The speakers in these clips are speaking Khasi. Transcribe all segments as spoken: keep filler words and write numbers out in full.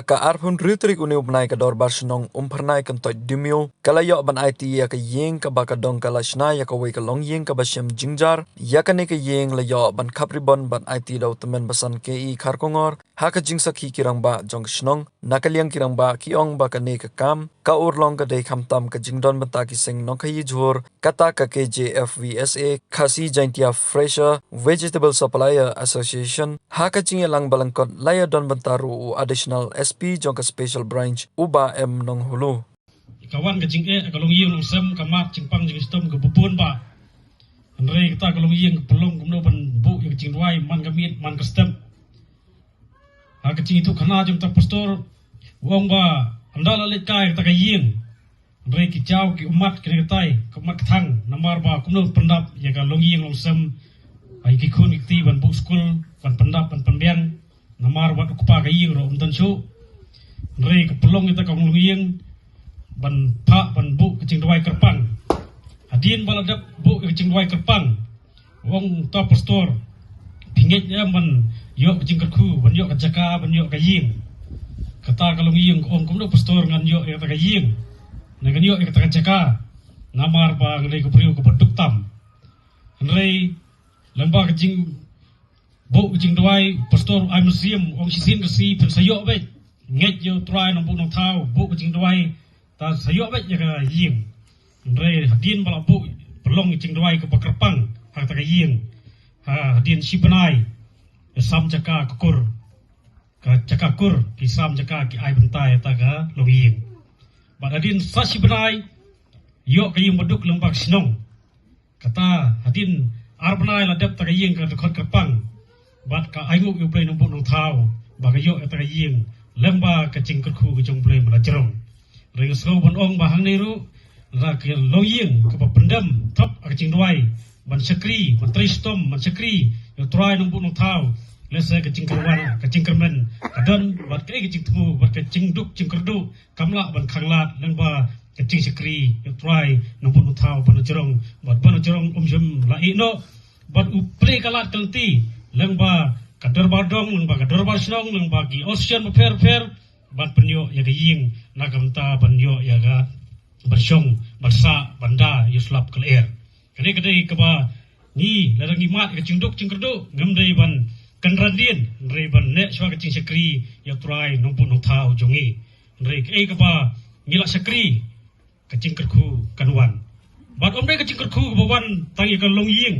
Ka arphew hynriew tarik une u bnai ka Dorbar Shnong Umphyrnai Kyntoit Dumiew ka la ïoh ban aiti ïa ka ïing kaba ka dong ka la shna ïa kawei ka longïing kaba shem jingjar. Ïa kane ka ïing la ïoh ban khap ribon ban aiti da u tymmen basan K E Kharkongor ha ka jingsakhi ki rangbah jong ka shnong. Na ka liang ki rangbah ki ong ba kane ka kam ka urlong ka dei khamtam ka jingdon bynta ki seng nongkhaïi jhur, kata ka K J F V S A, Khasi Jaintia Freshers Vegetable Supplier Association. Ha ka jingïalang ba lyngkot la ïadon bynta ruh u Additional S P jong ka Special Branch, u Bah M Nonghulu. Ka wan ka jingeh ka longïing longsem, ka mad jingpang jingshitom kaba bun bah. Hynrei kata ka longïing ka pynlong kumno ban buh ïa ka jingduwai man ka miet man ka step. Ha ka jingïathuh khana jong uta u pastor, u ong ba ynda la leit kai kata ka ïing, hynrei ki jaw ki ummat kine kitai, ki ummat kthang, namar ba kumno pyndap ïa ka longïing longsem, ïa ki khun ki kti ban buh skul, ban pyndap ban pynbiang, namar wat u kpa ka ïing ruh um don shuh. Hynrei ka pynlong ïa kata ka longïing ban phah ban buh ka jingduwai kyrpang. Hadien ba la dep buh ïa ka jingduwai kyrpang, u ong uta u pastor, phi ngeit em ban ïoh ka jingkyrkhu, ban ïoh ka jaka, ban ïoh ka ïing? Kata ka longïing ka ong, kumno pastor, ngan ïoh ïa kata ka ïing, ngan ïoh ïa kata ka jaka, namar ba nga dei ka briew kaba duk tam. Hynrei lyngba ka jing buh ka jingduwai, pastor u ai mynsiem, u ong shisien ka sngi phin sa ïoh beit. Ngeit ïa U Trai Nongbuh Nongthaw, buh ka jingduwai, ta sa ïoh beit ïa ka ïing. Hynrei hadien ba la buh, pynlong ka jingduwai kaba kyrpang ha kata ka ïing, ha hadien shi bnai, ïa sam jaka ka kur, ka jaka kur, ki sam jaka ki ai bynta ïa kata ka longïing. Bad hadien sa shi bnai, ïoh ka ïing baduk lyngba ka shnong. Kata hadien ar bnai la dep kata ka ïing ka dkhot kyrpang. Bad ka ainguh ïa U Blei Nongbuh Nongthaw ba ka ïoh ïa kata ka ïing lyngba ka jingkyrkhu ka jong U Blei ba la jrong. Hynrei nga sngew ban ong ba hangne ruh, la ka longïing kaba pyndem thok ha ka jingduwai ban shakri, ban trei shitom, ban shakri ïa U Trai Nongbuh Nongthaw. Lehse ka jingkyrwan, ka jingkyrmen ka don, bad kaei ka jingthmu, bad ka jingduk jingkyrduh kam lah ban khanglad lyngba ka jingshakri ïa U Trai Nongbuh Nongthaw ba na jrong, bad ba na jrong um shym la ïeh noh. Bad u plie ka lad ka lynti lyngba ka dorbar dong, lyngba ka dorbar shnong, lyngba ki association bapher bapher, ban pynïoh ïa ka ïing na ka bynta ban ïoh ïa ka, ban shong, ban sah, ban da ïa u slap ka lyer. Kane ka dei kaba ngi, lada ngi mad ïa ka jingduk jingkyrduh, ngim dei ban kynran dien, hynrei ban neh shuwa ka jingshakri ïa U Trai Nongbuh Nongthaw jong ngi. Hynrei kaei kaba ngi la shakri, ka jingkyrkhu kan wan. Bad ym dei ka jingkyrkhu kaba wan tang ïa ka longïing,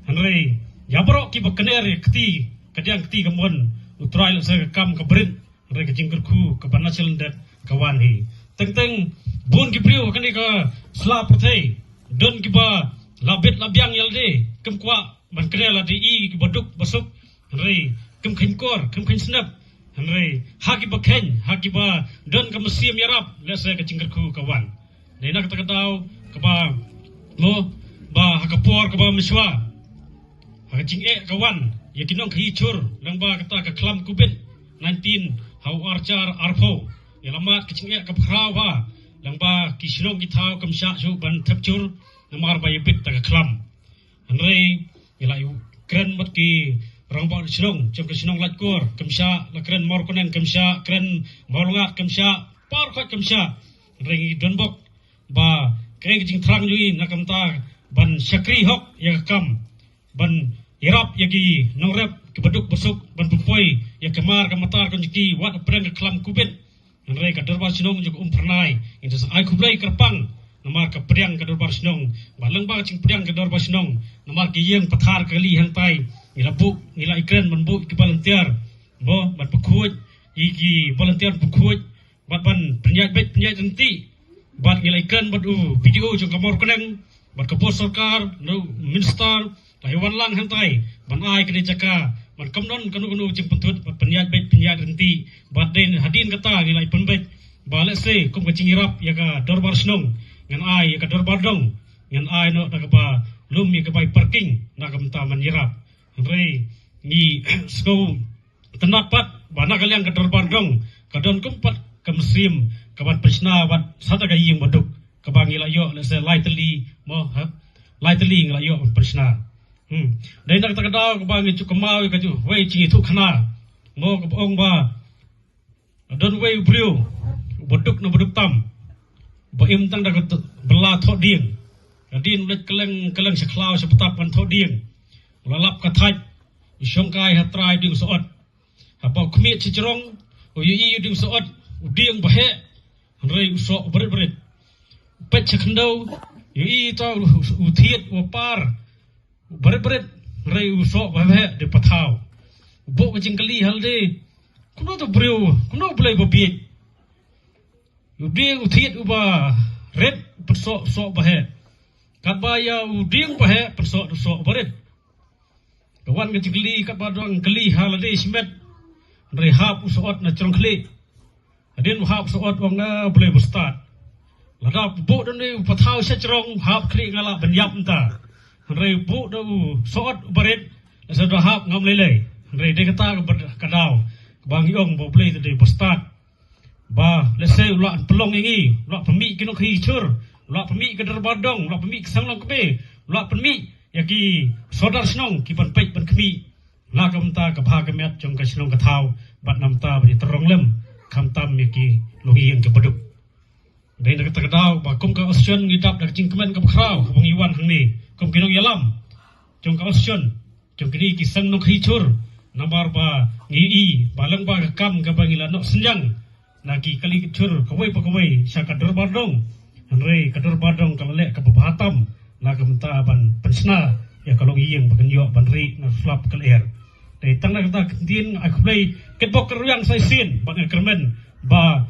hynrei ïa baroh kiba kner ïa ka kti, ka diang kti ka mon, U Trai lehse ka kam ka brit, hynrei ka jingkyrkhu kaba na sha lyndet ka wan hi. Teng teng bun ki briew ha kane ka sla pyrthei, don kiba la bit la biang ïa lade, kim kwah ban kner lade, i kiba duk ba suk, hynrei kim kheiñ kor, kim kheiñ snep. Hynrei ha kiba kheiñ, ha kiba don ka mynsiem ïarap, lehse ka jingkyrkhu ka wan. Dei na kata ka daw kaba, mo, ba ha ka por kaba mynshuwa, ha ka jingeh ka wan ïa ki nongkhaïi jhur lyngba kata ka khlam covid nineteen ha u ar hajar arphew. Ïa la mad ka jingeh kaba khraw ha, lyngba ki shnong ki thaw kim shah shuh ban thep jhur namar ba ïa bit kata ka khlam. Hynrei ngi la ïa kren bad ki rangbah shnong jong ka shnong Laitkor kim shah, la kren Mawryngkneng kim shah, kren Mawlyngat kim shah, baroh kim shah. Hynrei ngi don bok ba kaei ka jingthrang jong ngi na ka bynta ban shakri hok ïa ka kam, ban ïarap ïa ki nongrep kiba duk ba suk, ban pynpoi ïa ka mar ka matar ka jong ki wat hapdeng ka khlam covid. Hynrei ka dorbar shnong jong ka Umphyrnai, ngi da sa ai khublei kyrpang namar ka pdiang ka dorbar shnong. Ba lyngba ka jingpdiang ka dorbar shnong, namar ka ïing pathar kali hangtai, ngi la buh, ngi la ïakren ban buh ïa ki volunteer, mo, ban pynkhuid, ïa ki volunteer pynkhuid, bad ban pynïaid beit pynïaid ryntih. Bad ngi la ïakren bad u B D O jong ka Mawryngkneng, bad ka bor sorkar, na u minister, la ïa wan lang hangtai ban ai kane jaka, bad kam don kano kano jingpynthut, bad pynïaid beit pynïaid ryntih. Bad dei hadien kata ngi la ïa pynbeit ba lehse kum ka jingïarap ïa ka dorbar shnong, ngan ai ïa ka dorbar dong, ngan ai noh da kaba lum ïa ka bai parking na ka bynta ban ïarap. Hynrei ngi sngew tynnad pat ba na ka liang ka dorbar dong ka don kum pat ka mynsiem ka ban pynshna bad sa kata ka ïing baduk, kaba ngi la ïoh lehse lai tylli, mo, ha, lai tylli ngi la ïoh ban pynshna. Hmm. Dei na kata ka daw kaba ngi ju kynmaw ïa ka ju wei jingïathuh khana, mo, kaba ong ba Don wei u briew uba duk na ba duk tam, ba im tang da ka bylla thoh dieng. Hadien u leit kylleng kylleng sha khlaw sha btap ban thoh dieng, u la lap ka thait, u shongkai ha trai dieng soh ot. Haba u khmied sha jrong, u ïohi u dieng soh ot, u dieng ba heh, hynrei u soh u barit barit. U peit sha khyndew, u ïohi ta u thied u par, u barit barit, hynrei u soh ba heh dei pathaw. U buh ka jingkylli ha lade, kumno uto u briew, kumno u Blei ba bieit? U dieng u thied uba rit u pynsoh soh ba heh, katba ïa u dieng ba heh pynsoh soh ba rit. Ka wan ka jingkylli katba dang kylli ha lade shimet, hynrei hap u soh ot na jrong khlieh. Hadien u hap soh ot, u ong, nga Blei ba stad. Lada buh da une u pathaw sha jrong, hap khlieh nga lah ban ïap mynta. Hynrei buh da u soh ot u barit, lada hap ngam lei lei. Hynrei dei kata ka bad-, ka daw kaba ngi ong ba U Blei te dei ba stad. Ba lehse u lah pynlong ïa ngi, u lah pynmih ki nongkhaïi jhur, u lah pynmih ka dorbar dong, u lah pynmih ki seng longkmie, u lah pynmih ïa ki sordar shnong ki ban peit ban khmih na ka bynta ka bha ka miat jong ka shnong ka thaw, bad na ka bynta ban ïatrong lem khamtam ïa ki longïing kiba duk. Dei na kata ka daw ba kum ka association ngi dap da ka jingkmen kaba khraw haba ngi wan hangne kum ki nongïalam jong ka association, jong kine ki seng nongkhaïi jhur, namar ba ngi ïohi ba lyngba ka kam kaba ngi la noh synñiang na ki kali ki jhur kawei pa kawei sha ka dorbar dong, hynrei ka dorbar dong ka la leh kaba bha tam na ka bynta ban pynshna ïa ka longïing ba kan ïoh ban rieh na slap ka lyer. Dei tang na kata ka ktien, ai khublei, kitbok kitrwiang sa shisien bad nga kyrmen ba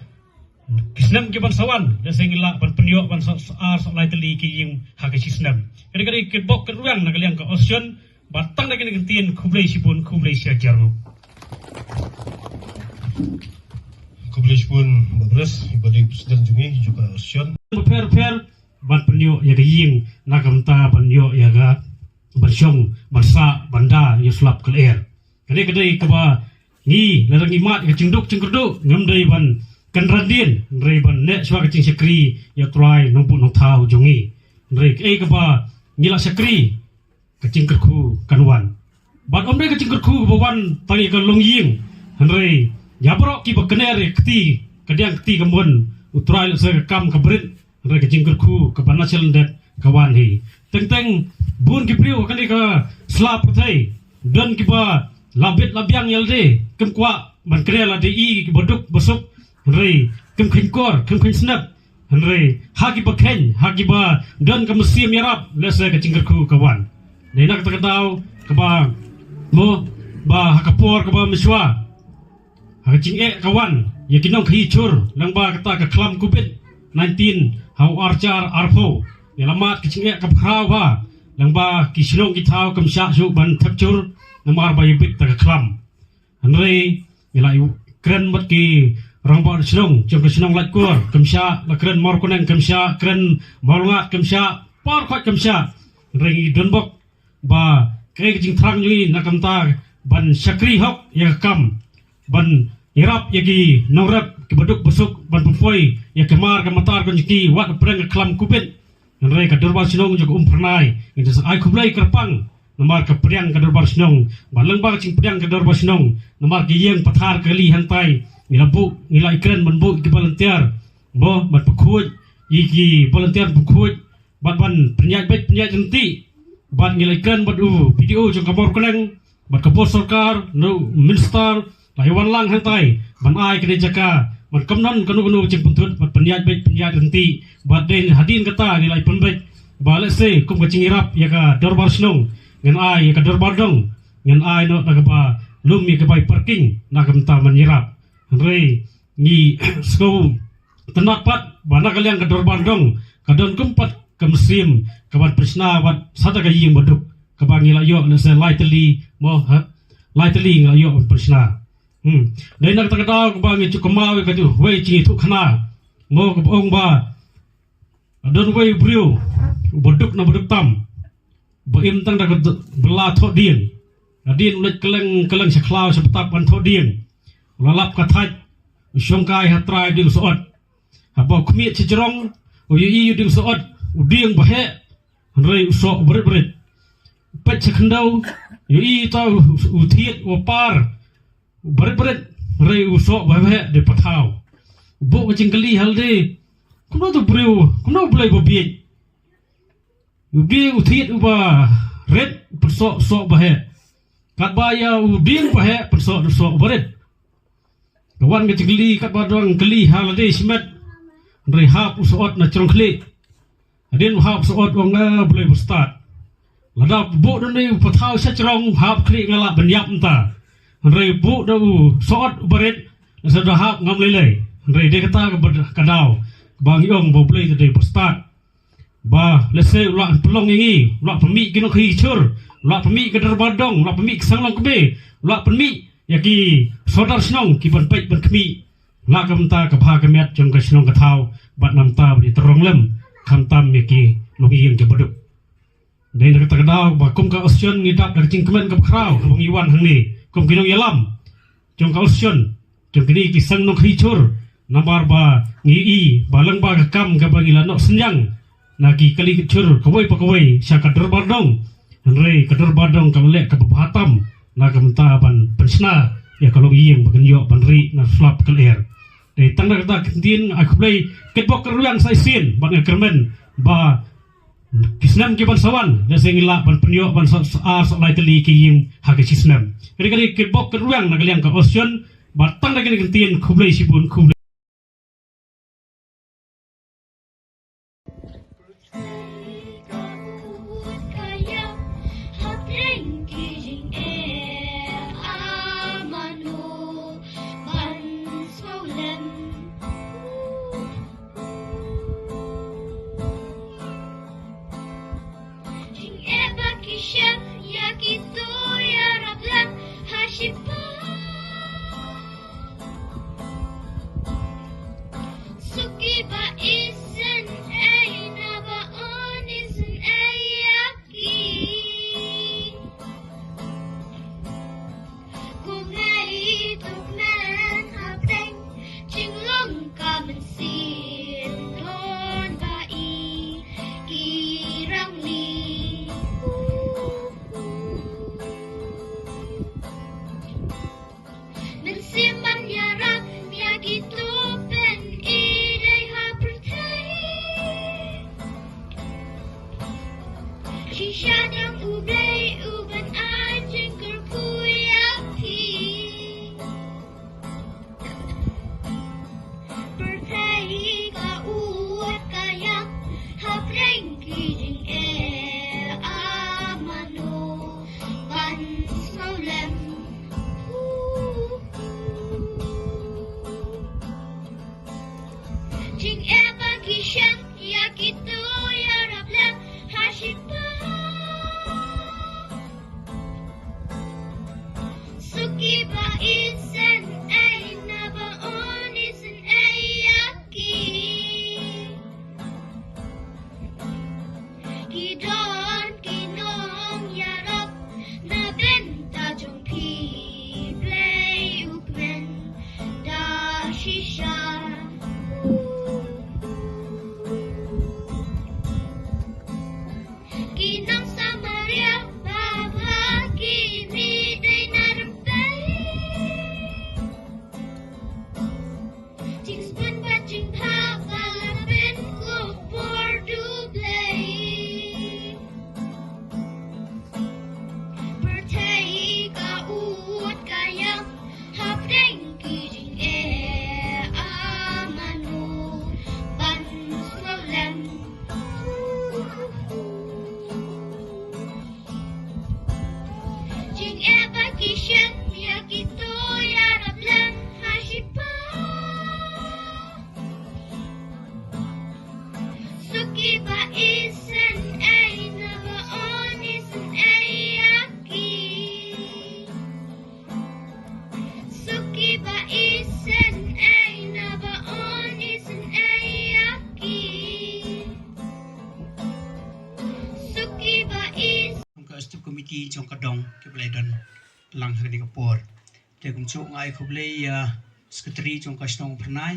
ki snem ki ban sa wan, lehse ngi lah ban pynïoh ban sa, sa ar sa lai tylli ki ïing ha ka shi snem. Kane ka dei kitbok kitrwiang na ka liang ka association. Bad tang da kane ka ktien, khublei shibun, khublei shihajar. Khublei shibun Bah Pres, iba dei president jong ngi jong ka association. Bapher bapher ban pynïoh ïa ka ïing na ka bynta ban ïoh ïa ka ban shong, ban sah, ban da ïa slap ka lyer. Kane ka dei kaba ngi, lada ngi mad ïa ka jingduk jingkyrduh, ngim dei ban kynran dien, hynrei ban neh shuwa ka jingshakri ïa U Trai Nongbuh Nongthaw jong ngi. Hynrei kaei kaba ngi la shakri, ka jingkyrkhu kan wan. Bad ym dei ka jingkyrkhu kaba wan tang ïa ka longïing, hynrei ïa baroh kiba kner ïa ka kti, ka diang kti ka mon, U Trai lehse ka kam ka brit, hynrei ka jingkyrkhu kaba na shalyndet ka wan hi. Teng teng bun ki briew ha kane ka sla pyrthei, don kiba la bit la biang ïa lade, kim kwah ban kner lade, i kiba duk ba suk, hynrei kim kheiñ kor, kim kheiñ snep, hynrei ha kiba kheiñ, ha kiba don ka mynsiem ïarap, lehse ka jingkyrkhu ka wan. Dei na kata ka daw kaba mo, ba ha ka por kaba mynshuwa, ha ka jingeh ka wan ïa ki nongkhaïi jhur lyngba kata ka khlam covid nineteen ha u arhajar arphew, ngi la mad ka jingeh kaba khraw bha, lyngba ki shnong ki thaw kim shah shuh ban thep jhur namar ba ïa bit ta ka khlam. Hynrei ngi la ïa kren bad ki rangbah shnong jong ka shnong Laitkor, kim shah la kren Mawryngkneng, kim shah kren Mawlyngat, kim shah, par khoit kim shah. Hynrei ngi don bok ba kaei ka jingthrang jong ngi na ka bynta ban shakri hok ïa ka kam, ban ïarap ïa ki nongrep kiba duk ba suk, ban pynpoi ïa ka mar ka matar ka jong ki wat ha pdeng ka khlam covid. Hynrei ka dorbar shnong jong ka Umphyrnai, ngi da sa ai khublei kyrpang namar ka pdiang ka dorbar shnong. Ba lyngba ka jingpdiang ka dorbar shnong, namar ka ïing pathar kali hangtai, ngi la buh, ngi la ïa kren ban buh ïa ki volunteer, mo, ban pynkhuid ïa ki volunteer, pynkhuid bad ban pynïaid beit pynïaid ryntih. Bad ngi la ïa kren bad u B D O jong ka Mawryngkneng, bad ka bor sorkar, na u minister, la ïa wan lang hangtai ban ai kane jaka, ban kynmaw kano kano ka jingpynthut bad pynïaid beit pynïaid ryntih. Bad dei hadien kata ngi la ïa pynbeit ba lehse kum ka jingïarap ïa ka dorbar shnong, ngan ai ïa ka dorbar dong, ngan ai noh na kaba lum ïa ka bai parking na ka bynta ban ïarap. Hynrei ngi sngewtynnat pat ba na ka liang ka dorbar dong ka don kum pat ka mynsiem kaban pynshna bad sata ka ïing ba duk, kaba ngi la ïoh lehse lai tylli, mo, ha, lai tylli ngi la ïoh ban pynshna. Hmm. Dei na kata ka daw kaba ngi ju kynmaw ïa ka ju wei jingïathuhkhana, mo, kaba ong ba don wei u briew uba duk na ba duk tam, ba im tang da ka d-, bylla thoh dieng. Hadien u leit kylleng kylleng sha khlaw sha btap ban thoh dieng, u la lap ka thait, u shongkai ha trai dieng soh ot. Haba u khmied sha jrong, u ïohi u dieng soh ot, u dieng ba heh, hynrei u soh u barit barit. U peit sha khyndew, u ïohi ta u, u thied u par, u barit barit, Hynrei u soh ba heh dei pathaw. U buh ka jingkylli ha lade, kumno uto u briew, kumno u Blei ba bieit? U dei u thied uba rit, pynsoh u soh ba heh. Katba ïa u dieng ba heh, pynsoh u soh ba rit. Ka wan ka jingkylli, katba dang kylli ha lade shimet, hynrei hap u soh na jrong khlieh. Hadien u hap soh u ong, "A Blei ba stad, lada buh da une u pathaw sha jrong, hap khlieh nga lah ban ïap mynta. Hynrei buh da u soh u barit, lehse da hap ngam lei lei." Hynrei dei kata ka ba, ka daw ba ngi ong ba U Blei te dei ba stad. Ba lehse u lah pynlong ïa ngi, u lah pynmih ki nongkhaïi jhur, u lah pynmih ka dorbar dong, u lah pynmih ki seng longkmie, u lah pynmih ïa ki sordar shnong ki ban peit ban khmih na ka bynta ka bha ka miat jong ka shnong ka thaw, bad na ka bynta ban ïatrong lem khamtam ïa ki longïing kiba duk. Dei na kata ka daw ba kum ka Ocean ngi dap da ka jingkmen kaba khraw kaba ngi wan hangne kum ki nongïalam jong ka Ocean, jong kine ki seng nongkhaïi jhur, namar ba ngi i ba lyngba ka kam kaba ngi la noh synñiang na ki kali ka jhur kawei pa kawei sha ka dorbar dong, hynrei ka dorbar dong ka la leh kaba bha tam na ka bynta ban pynshna ïa ka longïing ba kan ïoh ban rieh na slap ka lyer. Dei tang da kata ka ktien, ai khublei, kitbok kitrwiang sa shisien bad nga kyrmen ba ki snem ki ban sa wan, lehse ngi lah ban pynïoh ban sa, sa ar sa lai tylli ki ïing ha ka shi snem. Ka dei ka dei kitbok kitrwiang na ka liang ka Ocean, bad tang da kane ka ktien, khublei shibun, khublei. Jingeh ba ki shem ïa kito ïarap lang ha shipor. Suki ba isynei na ba un isynei ïa ki. Kumne i tuk men hapdeng jinglong ka mynsiem don ba i ki rangli. Mynsiem ban ïarap ïa kito pyn-i dei ha pyrthei. Shisha dang U Blei u ban ai jingkyrkhu ïa phi. Pyrthei ka ud ka ïap hapdeng ki jingeh, a mano ban sngewlem. Jingeh ba ki shem ïa kito ïarap lang ha shipor. Suki ba isynei na ba un isynei ïa ki. Ki don ki nongïarap na bynta jong phi, Blei u kmen da shisha. Ki nong Samaria ba bha ki mih dei na rympei. Jingspan bad jingbha ba la pynkup por U Blei. Pyrthei ka ud ka ïap hapdeng ki jingeh, a mano ban sngewlem. Jingeh ba ki shem ïa kito ïarap lang ha shipor. Suki ba isynei na ba un isynei ïa ki. Suki ba isynei na ba un isynei ïa ki. Suki ba is- Jong ka Executive Committee jong ka dong kiba la don lang ha kane ka por. Te kumjuh nga ai khublei ïa Secretary jong ka shnong Phyrnai,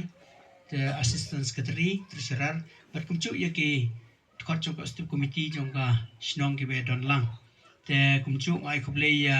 te Assistant Secretary, Treasurer, bad kumjuh ïa ki dkhot jong ka Executive Committee jong ka shnong kiba don lang. Te kumjuh nga ai khublei ïa